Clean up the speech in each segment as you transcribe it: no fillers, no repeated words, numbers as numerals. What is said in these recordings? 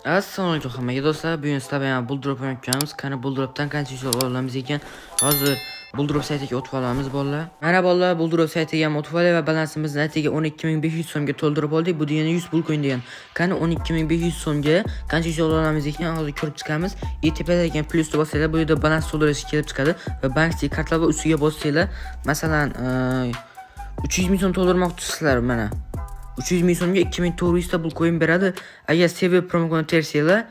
Assalomu alaykum hammaga, do'stlar. Bugun sizlar bilan Bulldrop o'ynayotganmiz. Qani, Bulldropdan qancha yuz olamiz ekan? Hozir Bulldrop saytiga o'tib olamiz, bolalar. Mana, bolalar, Bulldrop saytiga ham o'tib oldik va balansimizni atigi 12 500 so'mga to'ldirib oldik. Bu degani 100 pul coin degan. Qani, 12 500 so'mga qancha yuz olamiz ekan? Hozir ko'rib chiqamiz. И tepada ekan plyusni bossanglar, bu yerda balans to'ldirish kelib chiqadi va bankdagi kartlar va ustiga bossanglar, masalan, 300 ming so'm to'ldirmoqchisizlar, mana. 300 ming so'mga 2400 ta pul coin beradi. Agar CV promokodini tersanglar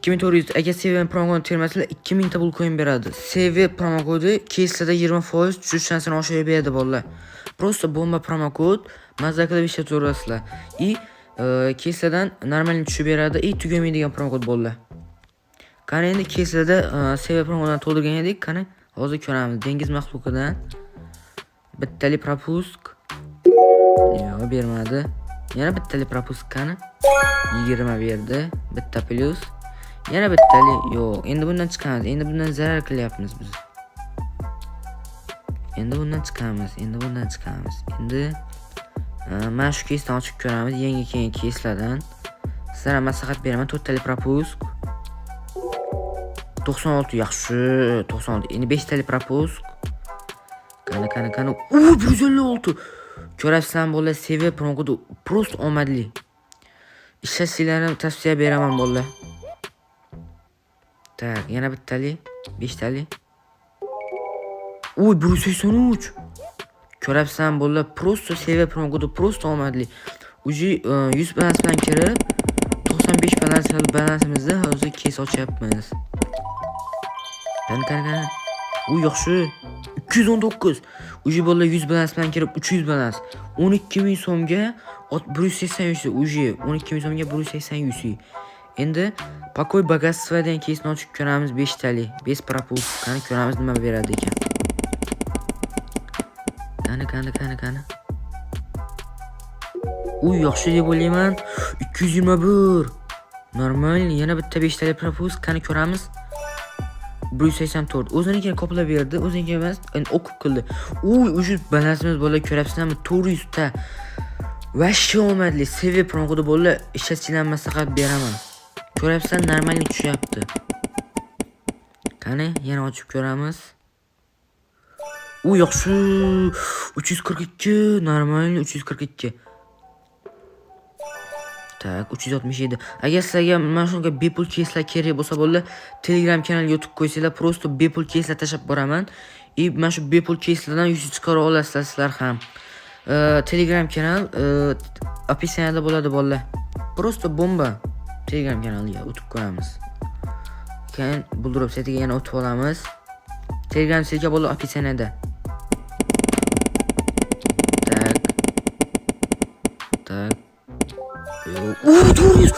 2400, agar CV promokodini termasanglar, 2000 ta pul coin beradi. CV promokodi keyslarda 20% tushish shansini oshirib beradi, bolalar. Просто bomba promokod, mazza qilib ishlataverasizlar. И keyslardan нормально tushib beradi и tugamaydigan promokod, bolalar. Qani, endi keyslarda CV promokodini to'ldirgan edik. Qani, hozir ko'ramiz. Dengiz maxluqidan bittali пропуск. Yo'q, bermadi. Yana bittali пропуск, qani. 20 berdi. Bitta plyus. Yana bittali, yo'q. Endi bundan chiqamiz. Endi bundan zarar qilyapmiz biz. Endi bundan chiqamiz. Endi bundan chiqamiz. Endi mana shu keysdan ochib ko'ramiz. Yangi kelgan keyslardan. Sizlarga maslahat beraman. To'rttali пропуск. 96 yaxshi. 96. Endi 5 tali пропуск. Qani, qani, qani. U 156. Ko'rasizlar, bolalar, CV promokodi просто omadli. Ishlashinglarni tavsiya beraman, bolalar. Так, yana bittali, beshtali. Uy, 183. Ko'rapsan, bolalar, просто CV promokodi просто omadli. Уже 100 balans bilan kirib, 95 balans balansimizda hozir keys ochyapmiz. Qani, qani, qani. U yaxshi. 219. Уже, bolalar, 100 balans bilan kirib 300 balans. 12 ming so'mga 180 UC уже 12 ming so'mga 180 UC. Endi "Покой богатства" degan keysni ochib ko'ramiz, 5 tali. 5 пропуск. Qani, ko'ramiz, nima beradi ekan. Qani, qani, qani, qani. Uy, yaxshi deb o'ylayman. 221. Normal, yana bitta 5 tali пропуск. Qani, ko'ramiz. 184. O'zinikini qoplab berdi, o'ziniki emas, endi окуп qildi. Uy, уже balansimiz, bolalar, ko'rapsizlarmi? 400 ta. Вообще omadli. CV promokodi, bolalar, ishlatishinglarni maslahat beraman. Ko'ryapsizlar, нормальный tushyapti. Qani, yana ochib ko'ramiz. U yaxshi. 342, нормальный 342. Так, 367. Agar sizlarga mana shunga bepul keyslar kerak bo'lsa, bolalar, Telegram kanaliga o'tib qo'ysanglar, просто bepul keyslar tashlab boraman. И mana shu bepul keyslardan yuz chiqara olasizlar sizlar ham. Telegram kanal описание da bo'ladi, bolalar. Просто bomba. Telegram kanaliga o'tib ko'ramiz. Keyin Bulldrop saytiga yana o'tib olamiz. Telegram ссылка bo'ladi описание da. Так. Так. U 400.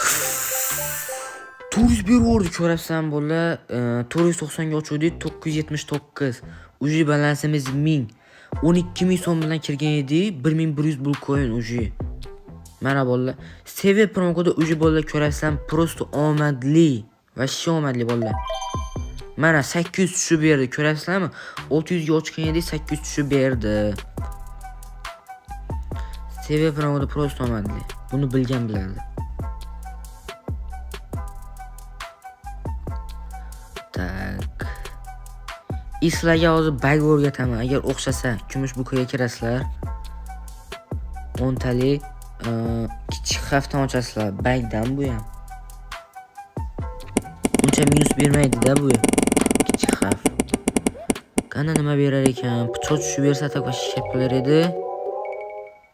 400 berib yubordi, ko'rapsan, bolalar. 490 ga ochuvdik, 979. Уже balansimiz 1000. 12 ming so'm bilan kirgan edik, 1100 pul coin уже. Mana, bolalar. CV promokodi уже, bolalar, ko'rasizlar, просто omadli. Вообще omadli, bolalar. Mana, 800 tushib berdi, ko'rasizlarmi? 600 ga ochgan edik, 800 tushib berdi. CV promokodi просто omadli. Buni bilgan biladi. Так. И sizlarga hozir баг o'rgataman. Agar o'xshasa, kumush bukaga kirasizlar. 10 tali kichik xavfdan ochasizlar. Баг dan bu ham. Uncha minus bermaydi-da bu. Kichik xavf. Qani, nima berar ekan? Pichoq tushib bersa, так вообще bo'lar edi.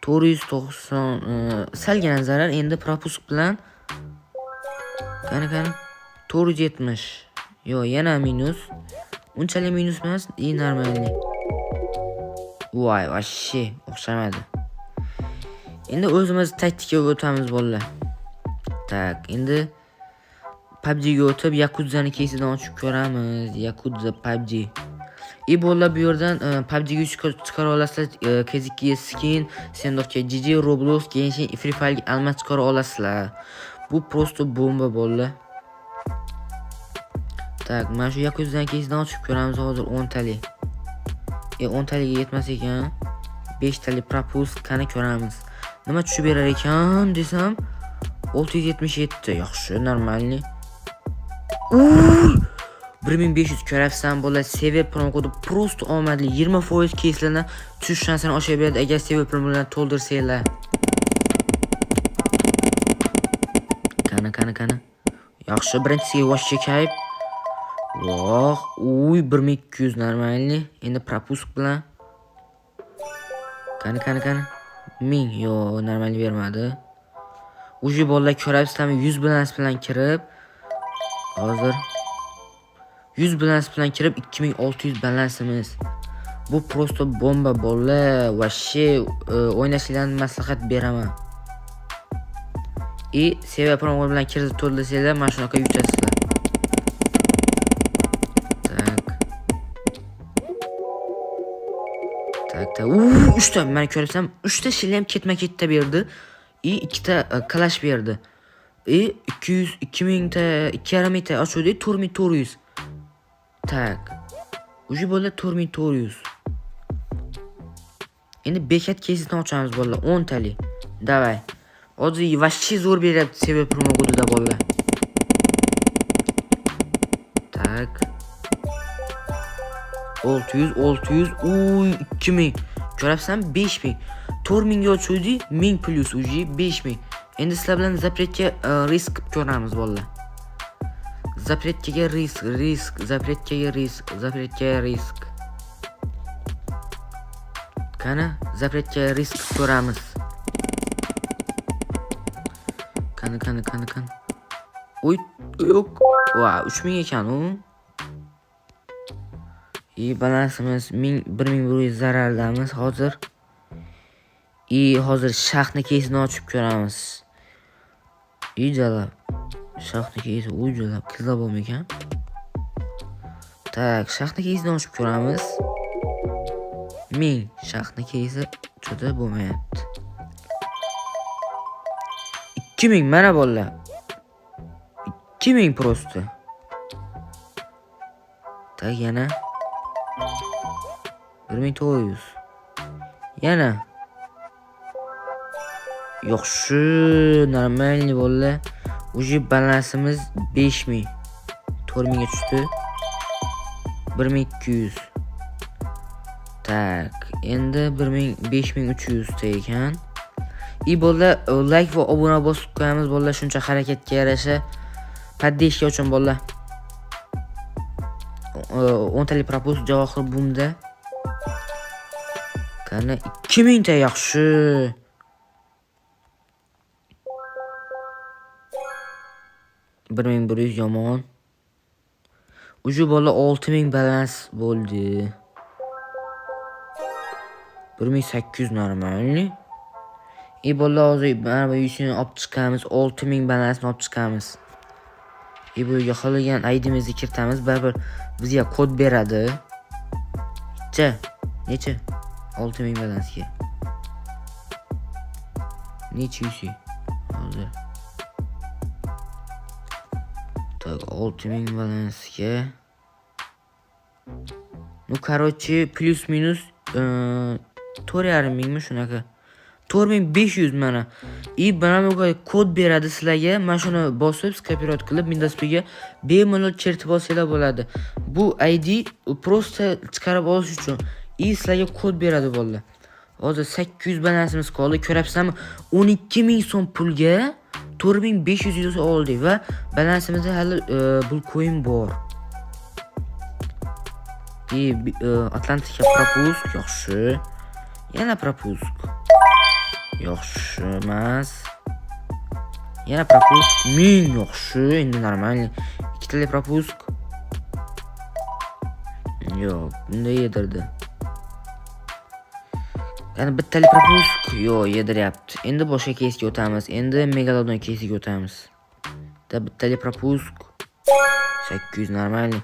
490, salgina zarar. Endi пропуск bilan, qani, qani, 470. Yo'q, yana minus. Unchalik minus emas, и нормальный. Voy, вообще o'xshamadi. Endi o'zimiz taktikaga o'tamiz, bolalar. Так, endi PUBG ga o'tib, Yakuzani keysidan ochib ko'ramiz. Yakuza PUBG. И bolalar, bu yerdan PUBG ga chiqara olasizlar, KZK skin, Standoffga GG, Roblox, Genshin, Free Fire almas chiqara olasizlar. Bu просто bomba, bolalar. Так, mana shu Yakuzani keysidan ochib ko'ramiz hozir 10 tali. 10 taliga yetmas ekan. 5 tali пропуск, qani, ko'ramiz. Nima tushib berar ekan desam, 677, yaxshi, нормальный. Uy! 1500, ko'ryapsan, bolalar, CV promokodi просто omadli, 20% keyslardan tushish shansini oshirib beradi, agar CV promo bilan to'ldirsanglar. Qani, qani, qani. Yaxshi, birinchisiga вообще kayf. Voh, uy, 1200, нормальный. Endi пропуск bilan. Qani, qani, qani. 1000, yo'q, нормальный bermadi. Уже, bolalar, ko'ryapsizlarmi, 100 balans bilan kirib, hozir 100 balans bilan kirib 2600 balansimiz. Bu просто bomba, bolalar, вообще o'ynashinglarni maslahat beraman. И CV promo bilan kirib to'ldirsanglar, mana shunaqa yutasizlar. Так. Так, так. U, 3 ta, mana ko'ryapsan, 3 ta шлем ketma-ketda berdi. И ikkita kalash berdi. И 200 2000 ta, 2,5 mingta ochuvdik, 4400. Так. Уже, bolalar, 4400. Endi bekat keysini ochamiz, bolalar, 10 talik. Давай. Hozir вообще zo'r beryapti CV promo kodida, bolalar. Так. 600, 600, uy, 2000. Ko'ryapsan, 5000. 4000 ga ochuvdik, 1000 plyus уже 5000. Endi sizlar bilan запретga risk qilib ko'ramiz, bolalar. Запретка ga risk, risk, запретка ga risk, запретка ga risk. Qani, запретка ga risk qilib ko'ramiz. Qani, qani, qani, qani. Uy, yo'q. Va, 3000 ekan u. И balansimiz 1000, 1100 zarardamiz hozir. И hozir shaxtni keysini ochib ko'ramiz. И jalab. Shaxtni keysi, uy, jalab, qizlar bormikan? Так, shaxtni keysini ochib ko'ramiz. 1000, shaxtni keysi juda bo'lmayapti. 2000, mana, bolalar. 2000 просто. Так, yana 1900. Yana. Yaxshi, нормальный, bolalar. Уже balansimiz 5000. 4000 ga tushdi. 1200. Так, endi 1000, 5300 ta ekan. И, bolalar, like va obuna bosib qo'yamiz, bolalar, shuncha harakatga yarasha. Поддержка uchun, bolalar. 10 talik пропуск, javohir bumda. Qani, 2000 ta, yaxshi. 1100, yomon. Уже, bola, 6000 balans bo'ldi. 1800, нормальный. И, bola, hozir mana bu yuzini olib chiqamiz, 6000 balansni olib chiqamiz. И bu yerga xohlagan IDimizni kiritamiz, baribir bizga kod beradi. Necha? Necha? 6000 balansga. Necha yuzi? Hozir. Так, 6000 balansga. Ну, короче, плюс минус 4,5 mingmi, shunaqa. 4500, mana. И mana bu kod beradi sizlarga. Mana shuni bosib, скопировать qilib, Windowsga bemalol kiritib olsanglar bo'ladi. Bu ID просто chiqarib olish uchun. И sizlarga kod beradi, bolalar. Hozir 800 balansimiz qoldi. Ko'ryapsizlarmi? 12 000 so'm pulga 4500 yuz oldik va balansimizda hali pul coin bor. И Atlantika пропуск, yaxshi. Yana пропуск. Yaxshi emas. Yana пропуск, 1000, yaxshi, endi нормальный. Ikkitali пропуск. Yo'q, bunda yedirdi. Yana bittali пропуск, yo'q, yediryapti. Endi boshqa keysga o'tamiz. Endi Megalodon keysiga o'tamiz. Da bittali пропуск. 800, нормальный.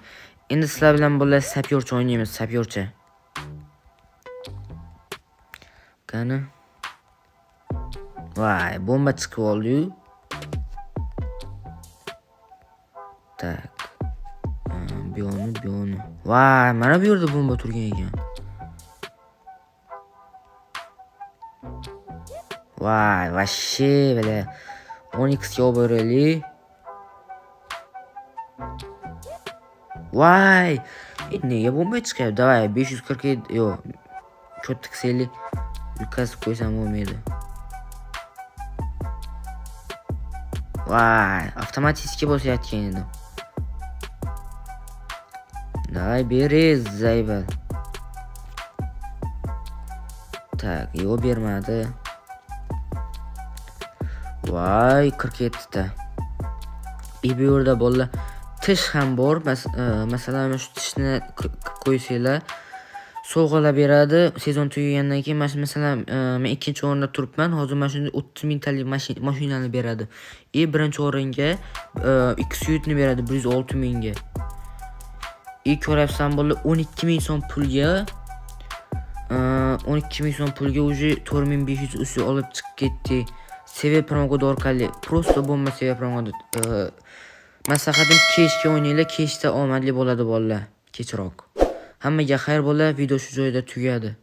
Endi sizlar bilan, bolalar, sapyorcha o'ynaymiz, sapyorcha. Qani? Voy, bomba chiqib oldi-yu. Так. Bu yoqni, bu yoqni. Voy, mana bu yerda bomba turgan ekan. Voy, вообще, бля. 10x ga olib boraylik. Voy! Nega bo'lmay chiqyapti? Давай 547, yo'q. Katta qilsaylik, yutqazib qo'ysam bo'lmaydi. Voy, avtomatik bosayotgan edim. Давай beriz, заебал. Так, yo'q, bermadi. Voy, 47 ta. И bu yerda, bolalar, tish ham bor. Masalan, mana shu tishni qilib qo'ysanglar, sovg'alar beradi. Sezon tugagandan keyin mana shu, masalan, men ikkinchi o'rinda turibman. Hozir mana shunday 30 mingtalik mashinani beradi. И birinchi o'ringa X ni beradi 106 mingga. И ko'ryapsan, bolalar, 12 ming so'm pulga, 12 ming so'm pulga уже 4500 usi olib chiqib ketdi. Seviya promokod orqali. Просто bomba seviya promokod. Maslahatim, kechga o'ynanglar, kechda omadli bo'ladi, bolalar. Kechroq. Hammaga xayr, bolalar, video shu joyda tugadi.